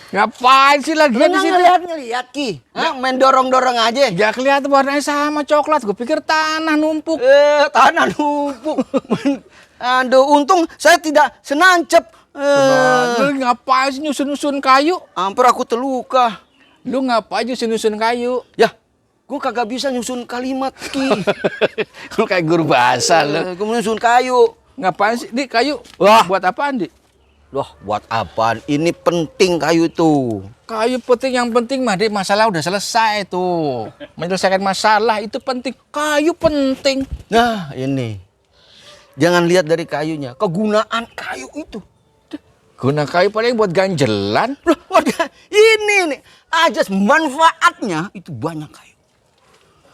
Ngapain sih lagi di sini? Ngeliat Ki. Main dorong-dorong aja. Gak kelihatan warnanya sama coklat. Gue pikir tanah numpuk. Tanah numpuk. Aduh, untung saya tidak senancep. Lu ngapain sih nyusun-nyusun kayu? Hampir aku terluka. Lu ngapain nyusun-nyusun kayu? Ya, gue kagak bisa nyusun kalimat Ki. Lu kayak guru bahasa lu. Gue nyusun kayu. Ngapain sih? Di kayu. Wah. Buat apaan, Di? Loh, buat apaan? Ini penting kayu tuh. Kayu penting, yang penting mah, Dik, masalah udah selesai tuh. Menyelesaikan masalah itu penting. Kayu penting. Nah, ini. Jangan lihat dari kayunya, kegunaan kayu itu. Guna kayu paling buat ganjelan. Loh, ini nih, ajas manfaatnya itu banyak kayu.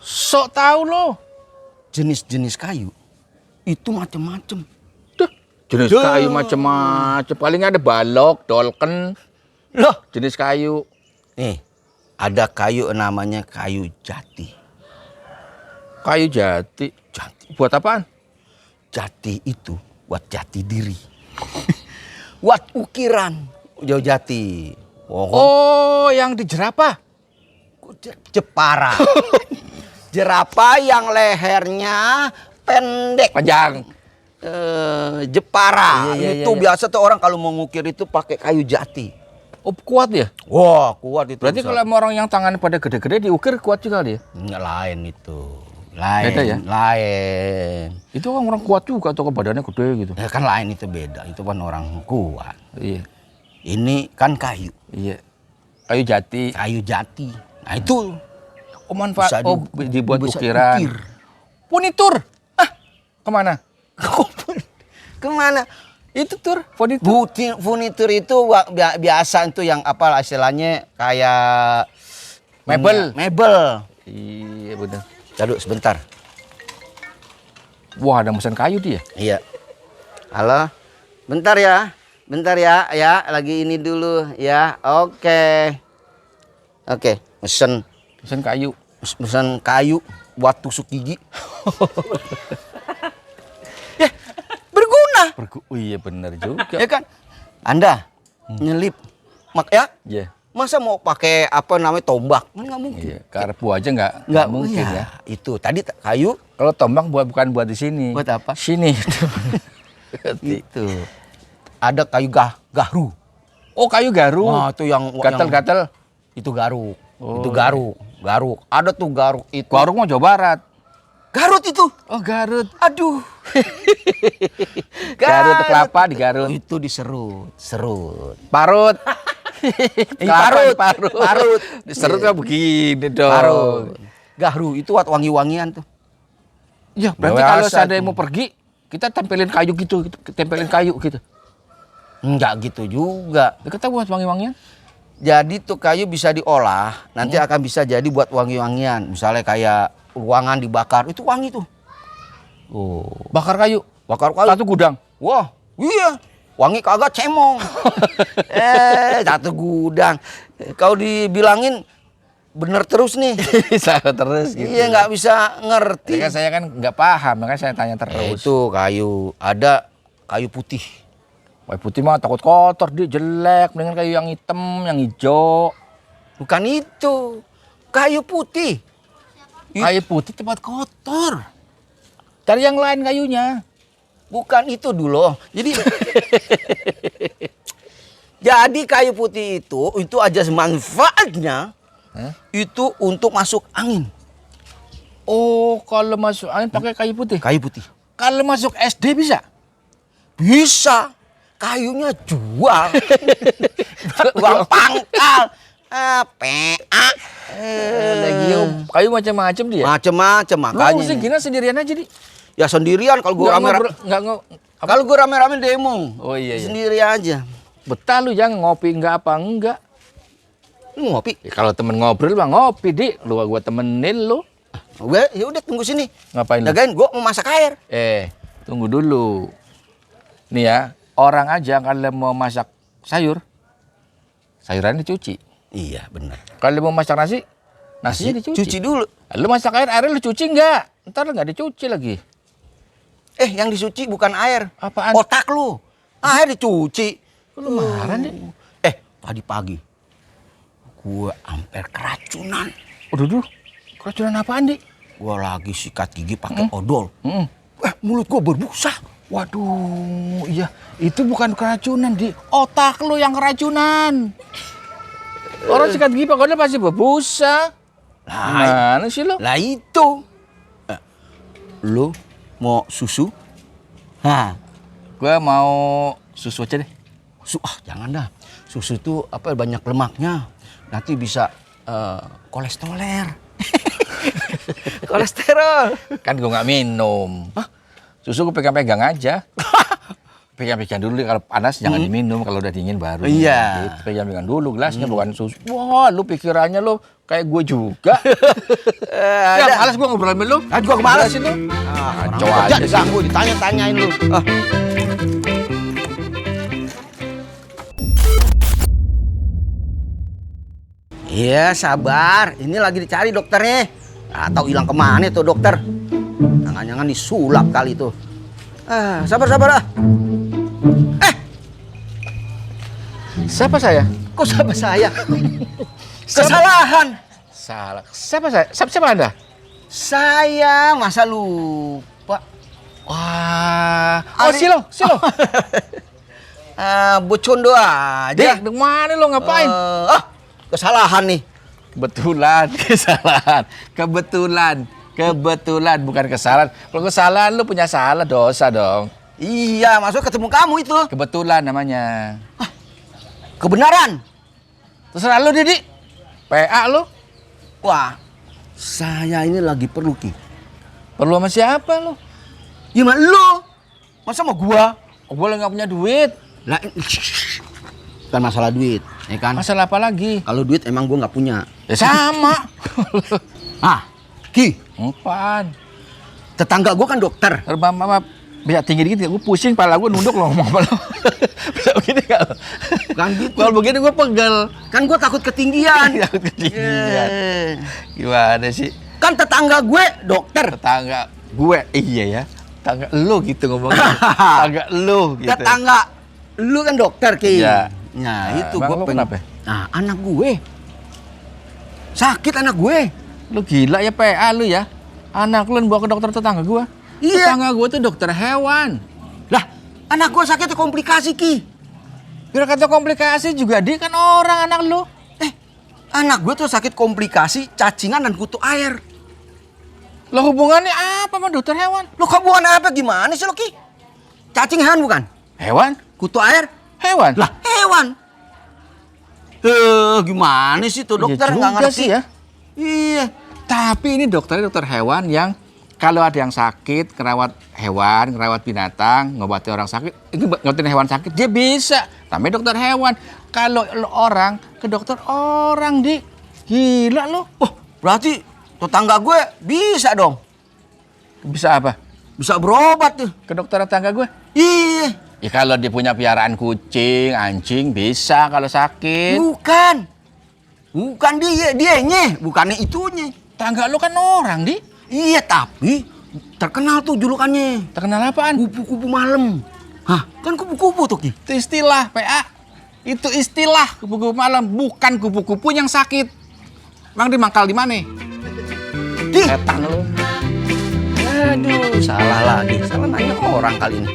Sok tahu lo. Jenis-jenis kayu itu macam-macam. Jenis kayu macam-macam. Paling ada balok, dolken. Loh, Jenis kayu. nih, ada kayu namanya kayu jati. Kayu jati. Jati. Buat apaan? Jati itu buat jati diri. Buat ukiran. Jauh jati. Oh, yang di jerapah. Jepara. Jerapah yang lehernya pendek. Panjang. Jepara. Iya, Itu iya. biasa tuh orang kalau mau ngukir itu pakai kayu jati. Oh, kuat ya? Wah, kuat itu. Berarti kalau sama orang yang tangan pada gede-gede diukir kuat juga dia. Nggak, lain itu. Lain. Beda ya? Lain. Itu orang kuat juga atau badannya gede gitu. Ya kan lain itu beda. Itu kan orang kuat. Iya. Ini kan kayu. Iya. Kayu jati. Kayu jati. Nah itu. Oh, manfaat. Oh, dibuat bisa ukiran. ukir. Furnitur. Kemana? Kemana? Itu tur. Furnitur. Furnitur itu biasa itu yang apa istilahnya kayak Mebel. Mebel. Iya, benar. Aduh sebentar. Wah, ada mesin kayu dia. Iya. Halo. Bentar ya. Bentar ya. Ya, lagi ini dulu ya. Oke. Oke, mesin Kayu. mesin kayu buat tusuk gigi. Ya, berguna. Oh, iya benar juga. Ya kan? Anda nyelip ya? Iya. Masa mau pakai apa namanya tombak? Nggak mungkin. Iya, karpu aja nggak mungkin ya. Itu tadi kayu Kalau tombak bukan buat di sini. Buat apa? Sini. itu. Ada kayu gahru. Oh, kayu garu. Wah, itu yang Gatel-gatel. itu garuk. Oh. Itu garuk. Ada tuh garuk itu. Garuk mau Jawa Barat. Garut itu. Oh, Garut. Aduh. Garut kelapa digarut. Itu serut. Parut. Parut. Parut. Diserut kan begini dong. Parut. Gahru itu buat wangi-wangian tuh. Ya, berarti Biasa kalau seandainya tuh. mau pergi, kita tempelin kayu gitu, tempelin kayu gitu. Enggak gitu juga. Kita buat wangi-wangian. Jadi tuh kayu bisa diolah, nanti akan bisa jadi buat wangi-wangian. Misalnya kayak ruangan dibakar, itu wangi tuh. Oh, Bakar kayu. bakar kayu. Satu gudang. Wah, iya. Wangi kagak cemong. Satu gudang. Kau dibilangin bener terus nih. Saya terus gitu. Iya, nggak bisa ngerti. Ya kan saya kan nggak paham, makanya saya tanya terus. Itu kayu, ada kayu putih. Kayu putih mah takut kotor, dia jelek. Dengan kayu yang hitam, yang hijau. Bukan itu, kayu putih. Kayu putih tempat kotor. Cari yang lain kayunya. Bukan itu dulu. Jadi kayu putih itu aja manfaatnya. Itu untuk masuk angin. Oh, kalau masuk angin pakai kayu putih. Kayu putih. Kalau masuk SD bisa? Bisa. Kayunya jual. Uang pangkal. PA. Kayu macam-macam dia. Macem-macem Lu makanya. ngurusin gini sendirian aja, Di. Ya sendirian kalau gue rame-rame. nggak Kalau gue rame-rame demo. Oh, iya. Sendiri aja. Betah lu jangan ngopi enggak apa enggak. Lu ngopi? Ya, kalau temen ngobrol mah ngopi, Dik. Lu gua temenin lu. Gue ya udah tunggu sini. Ngapain lu? Jagain gua mau masak air. Tunggu dulu. Nih ya, orang aja kalau mau masak sayur, sayurannya dicuci. Iya, benar. Kalau mau masak nasi, nasinya dicuci. Cuci dulu. Lu masak airnya lu cuci enggak? Ntar nggak dicuci lagi. Yang disuci bukan air. Apaan? Otak lu. Air dicuci. Lu marah deh. Tadi pagi gua hampir keracunan. Waduh, keracunan apaan, Dik? Gua lagi sikat gigi pakai odol. Mulut gua berbusa. Waduh, iya. Itu bukan keracunan, Dik. Otak lu yang keracunan. Orang sikat gigi pakai odol pasti berbusa. Gimana sih lu? Lah itu. Lu mau susu? Gua mau susu aja deh. Jangan dah. Susu itu banyak lemaknya. Nanti bisa kolesterol. Kolesterol. Kan gua nggak minum. Susu gua pegang-pegang aja. Pegang-pegang dulu kalau panas jangan diminum, kalau udah dingin baru. Iya. Gitu. Pegang-pegang dulu gelasnya bukan susu. Wah, lu pikirannya lu kayak gue juga. Ya, malas gua ngobrol sama lu. Gua kemalas itu. Kacau aja diganggu, ditanya-tanyain lu. Iya, sabar. Ini lagi dicari dokternya. Atau hilang kemana tuh dokter? Jangan-jangan disulap kali tuh. Sabar. Siapa saya? Kok sabar saya? Kesalahan. Salah. Siapa saya? Siapa Anda? Saya masa lupa. Wah. Ari- Silo. Bocondo aja. Dik, di mana lo ngapain? Kesalahan nih. Kebetulan, kesalahan. Kebetulan, bukan kesalahan. Kalau kesalahan lu punya salah, dosa dong. Iya, masuk ketemu kamu itu. Kebetulan namanya. Kebenaran. Terserah lu, Didi. PA lu. Wah, saya ini lagi perlu, Ki. Perlu sama siapa lu? Ya mah lu. Masa mau gua? Gue nggak punya duit. Lah, bukan masalah duit, ya kan? Masalah apa lagi? Kalau duit emang gua nggak punya. Ya sama. Ki, Apaan? tetangga gua kan dokter. Mama bisa tinggi dikit, gue pusing, pala gue nunduk loh ngomong sama lo. Bisa begini nggak lo? Kan gitu. Kalau begini gue pegel. Kan gua takut ketinggian. Takut ketinggian. Gimana sih? Kan tetangga gue dokter. Tetangga gue, iya ya. Tetangga lo gitu ngomongnya. Tetangga lo gitu. Tetangga lu kan dokter, Ki. Iya. Nah, itu Bang, gua lu pengen. kenapa? Nah, anak gue. Sakit anak gue. Lu gila ya PA lu ya. Anak lu bawa ke dokter tetangga gue. Iya. Tetangga gue tuh dokter hewan. Lah, anak gue sakit komplikasi, Ki. Biar kata komplikasi juga dia kan orang anak lu. Anak gue tuh sakit komplikasi cacingan dan kutu air. Lah hubungannya apa sama dokter hewan? Lo hubungan apa gimana sih lo, Ki? Cacing hewan bukan? Hewan? Kutu air? Hewan? Lah, hewan. Gimana sih tuh dokter Iya nggak juga ngerti sih ya. Iya. Tapi ini dokternya dokter hewan yang kalau ada yang sakit, ngerawat hewan, ngerawat binatang, ngobati orang sakit, ini ngobatin hewan sakit, dia bisa. Namanya dokter hewan. Kalau lo orang, ke dokter orang, Dik. Gila lo. Oh, berarti tetangga gue bisa dong. Bisa apa? Bisa berobat tuh. Ke dokter tetangga gue? Iya. Ya kalau dia punya piaraan kucing, anjing, bisa kalau sakit. Bukan. Bukan dianya, bukannya itunya. Tangga lo kan orang, Dik. Iya, tapi terkenal tuh julukannya. Terkenal apaan? Kupu-kupu malam. Hah, kan kupu-kupu tuh, Ki. Itu istilah, PA. Itu istilah kupu-kupu malam, bukan kupu-kupu yang sakit. Emang dia mangkal di mana? Ki. Setan lo. Aduh, salah lagi. Salah nanya orang kali ini.